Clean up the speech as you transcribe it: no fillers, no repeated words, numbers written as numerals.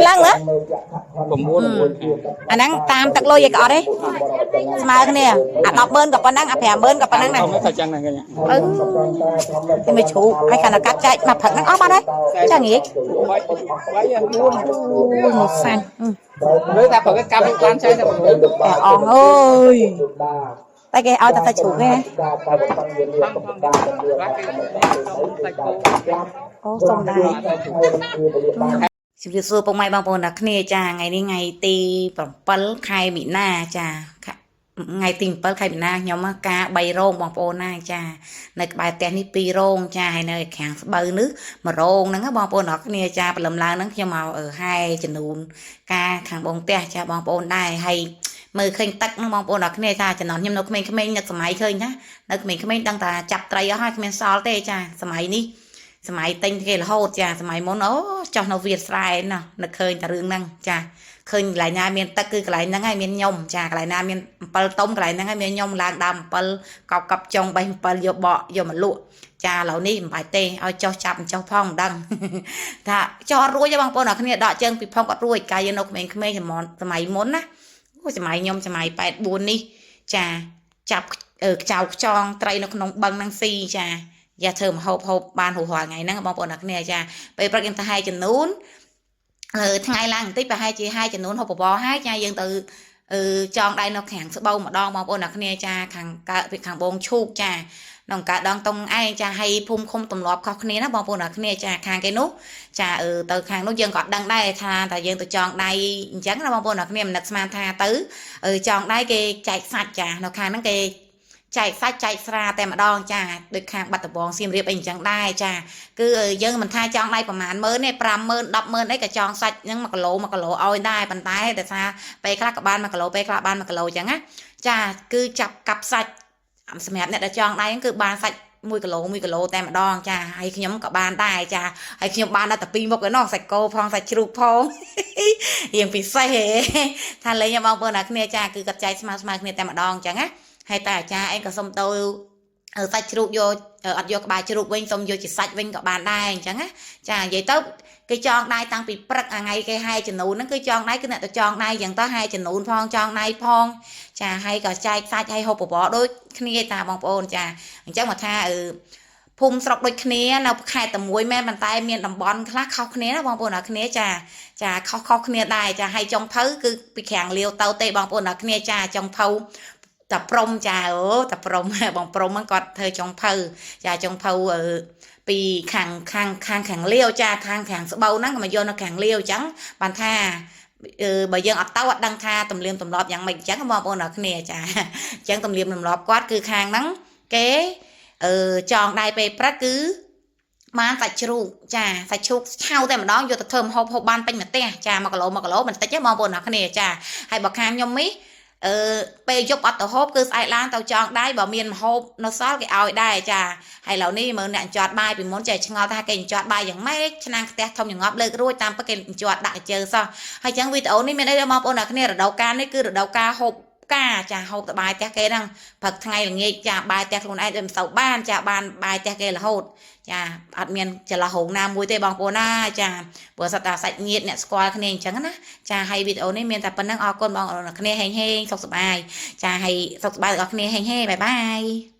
ឡើងណា 9 អាហ្នឹងតាមទឹកលុយឯងក៏អត់ទេស្មើគ្នាអា100000ក៏ប៉ុណ្ណឹងអា50000ក៏ប៉ុណ្ណឹងដែរ អត់តែចឹងហ្នឹងកញ្ញា អឺគេមកជ្រូកហើយកាលណាកាត់ចែកមកព្រឹកហ្នឹងអស់បាត់ហើយចាងាយ បាយបាយ4 អូយមកសាញ់ លើតែព្រឹកកាប់បានចែកតែ តែអងអើយតែគេឲ្យតែសាច់ជ្រូកទេណាអូសុំដែរ ជំរាបសួរពុកម៉ែបងប្អូនទាំងគ្នាចាថ្ងៃនេះថ្ងៃទី7ខែមីនាចាខែថ្ងៃទី7ខែមីនាខ្ញុំការ3រោងបងប្អូនណាចានៅក្បែរផ្ទះនេះ2រោងចាហើយនៅខាងស្បូវនេះ1រោងហ្នឹងណាបងប្អូនទាំងគ្នាចាព្រលឹមឡើងហ្នឹងខ្ញុំមកហែចំនួនការខាងបងផ្ទះចាបងប្អូនដែរហើយមើលឃើញទឹកហ្នឹងបងប្អូនទាំងគ្នាចាចំណន់ខ្ញុំនៅក្មេងៗនឹកសម័យឃើញណានៅក្មេងៗដឹងតែចាប់ត្រីអស់ហើយគ្មានសល់ទេចាសម័យនេះ សម័យទិញគេរហូតចាសម័យមុនអូចោះនៅវាលស្រែណោះនឹកឃើញតែរឿងហ្នឹងចាឃើញកន្លែងណាមានទឹកគឺកន្លែងហ្នឹងហើយមានញុំចាកន្លែងណាមាន7តុំកន្លែងហ្នឹងហើយមានញុំឡើងដើម7កប់កប់ចុងបេះ7យកបកយកមកលក់ចាឥឡូវនេះមិនបាច់ទេឲ្យចោះចាប់ចោះផងមិនដឹង ថាចោះអត់រួចទេបងប្អូនអ្នកគ្នាដកជើងពីផងអត់រួចកាលយើងនៅក្មេងៗសម័យសម័យមុនណាអូសម័យខ្ញុំសម័យ84នេះចាចាប់ខ្ចៅខ្ចងត្រីនៅក្នុងបឹងហ្នឹងស៊ីចា យ៉ាធ្វើម្ហូបហូបបានហូររាល់ថ្ងៃហ្នឹងបងប្អូនអ្នកគ្នាចាពេលព្រឹកយើងទៅហែចំនួនអឺថ្ងៃឡើងបន្តិចប្រហែលជាហែចំនួនហូបបបរហើយចាយើងទៅអឺចងដៃនៅខាងស្បូវម្ដងបងប្អូនអ្នកគ្នាចាខាងកើតពីខាងបងឈូកចាក្នុងកើតដងតុងឯងចាហើយភូមិឃុំទម្លាប់ខុសគ្នាណាបងប្អូនអ្នកគ្នាចាខាងគេនោះចាអឺទៅខាងនោះយើងក៏អត់ដឹងដែរថាតែយើងទៅចងដៃអញ្ចឹងណាបងប្អូនអ្នកគ្នាមិននឹកស្មានថាទៅអឺចងដៃគេចែកសាច់ចានៅខាងហ្នឹងគេ ចែកសាច់ចែកស្រាតែម្ដងចាដូចខាងបាត់ដំបងសៀមរាបអីអញ្ចឹងដែរចាគឺយើងមិនថាចង់ដៃប្រហែលម៉ឺនទេ50000 100000អីក៏ចង់សាច់ហ្នឹង1គីឡូ1គីឡូឲ្យដែរប៉ុន្តែដោយសារពេលខ្លះក៏បាន1គីឡូពេលខ្លះបាន1គីឡូអញ្ចឹងណាចាគឺចាប់កាប់សាច់សម្រាប់អ្នកដែលចង់ដៃហ្នឹងគឺបានសាច់1គីឡូ1គីឡូតែម្ដងចាហើយខ្ញុំក៏បានដែរចាហើយខ្ញុំបានដល់តែពីរមុខឯណោះសាច់គោផងសាច់ជ្រូកផង រៀងពិសេសហេថាលេងបងប្អូនអ្នកគ្នាចាគឺគាត់ចែកស្មើស្មើគ្នាតែម្ដងអញ្ចឹងណា ហើយតែអាចារ្យអីក៏សុំទៅសាច់ជ្រូកយកអត់យកក្បាលជ្រូកវិញសុំយកជាសាច់វិញក៏បានដែរអញ្ចឹងណាចានិយាយទៅគេចងដៃតាំងពីព្រឹកអាថ្ងៃគេហែចំនួនហ្នឹងគឺចងដៃគឺអ្នកទៅចងដៃអញ្ចឹងទៅហែចំនួនផងចងដៃផងចាហើយក៏ចែកសាច់ឲ្យហូបបបរដូចគ្នាតាបងប្អូនចាអញ្ចឹងមកថាអឺភូមិស្រុកដូចគ្នានៅខេត្តតែមួយមែនប៉ុន្តែមានតំបន់ខ្លះខុសគ្នាណាបងប្អូនអ្នកគ្នាចាចាខុសខុសគ្នាដែរចាហើយចុងភៅគឺពីខាងលាវទៅទេបងប្អូនអ្នកគ្នាចាចុងភៅ តាព្រំចាអូតាព្រំ បងព្រំហ្នឹងគាត់ធ្វើចុងភៅចាចុងភៅអឺពីខាងខាងខាងខាងលាវចាខាងខាងស្បូវហ្នឹងក៏មកយកនៅខាងលាវអញ្ចឹងបានថាអឺបើយើងអត់ទៅអត់ដឹងថាទំនៀមទម្លាប់យ៉ាងម៉េចអញ្ចឹងបងប្អូនអរគ្នាចាអញ្ចឹងទំនៀមទម្លាប់គាត់គឺខាងហ្នឹងគេអឺចងដៃពេលព្រឹកគឺបានសាច់ជ្រូកចាសាច់ជ្រូកឆៅតែម្ដងយកទៅធ្វើម្ហូបហូបបានពេញមួយផ្ទះចា1គីឡូ1គីឡូបន្តិចទេបងប្អូនអរគ្នាចាហើយបើខាងខ្ញុំនេះអឺពេលយប់អត់ទៅហូបគឺស្អែកឡើងទៅចងដៃបើមានម្ហូបនៅសល់គេឲ្យដែរចាហើយឥឡូវនេះមើលអ្នកអញ្ជាត់បាយពីមុនចេះឆ្ងល់ថាគេអញ្ជាត់បាយយ៉ាងម៉េចឆ្នាំងខ្ទះធំចងប់លើករួចតាមពិតគេអញ្ជាត់ដាក់ជើសោះហើយចឹងវីដេអូនេះមានអីដល់បងប្អូនអ្នកគ្នារដូវកាលនេះគឺរដូវកាលហូបកាចាហូបតបាយផ្ទះគេហ្នឹងព្រឹកថ្ងៃល្ងាចចាបាយផ្ទះខ្លួនឯងដូចមិនសូវបានចាបានបាយផ្ទះគេរហូតចាអត់មានចន្លោះរោងណាមួយទេបងប្អូនណាចាព្រោះសត្វតាសាច់ញាតិអ្នកស្គាល់គ្នាអញ្ចឹងណា ចាហើយវីដេអូនេះមានតែប៉ុណ្្នឹងអរគុណបងប្អូនអ្នកគ្នាហេងហេងសុខសប្បាយចាហើយសុខសប្បាយទាំងអស់គ្នាហេងហេងបាយបាយ។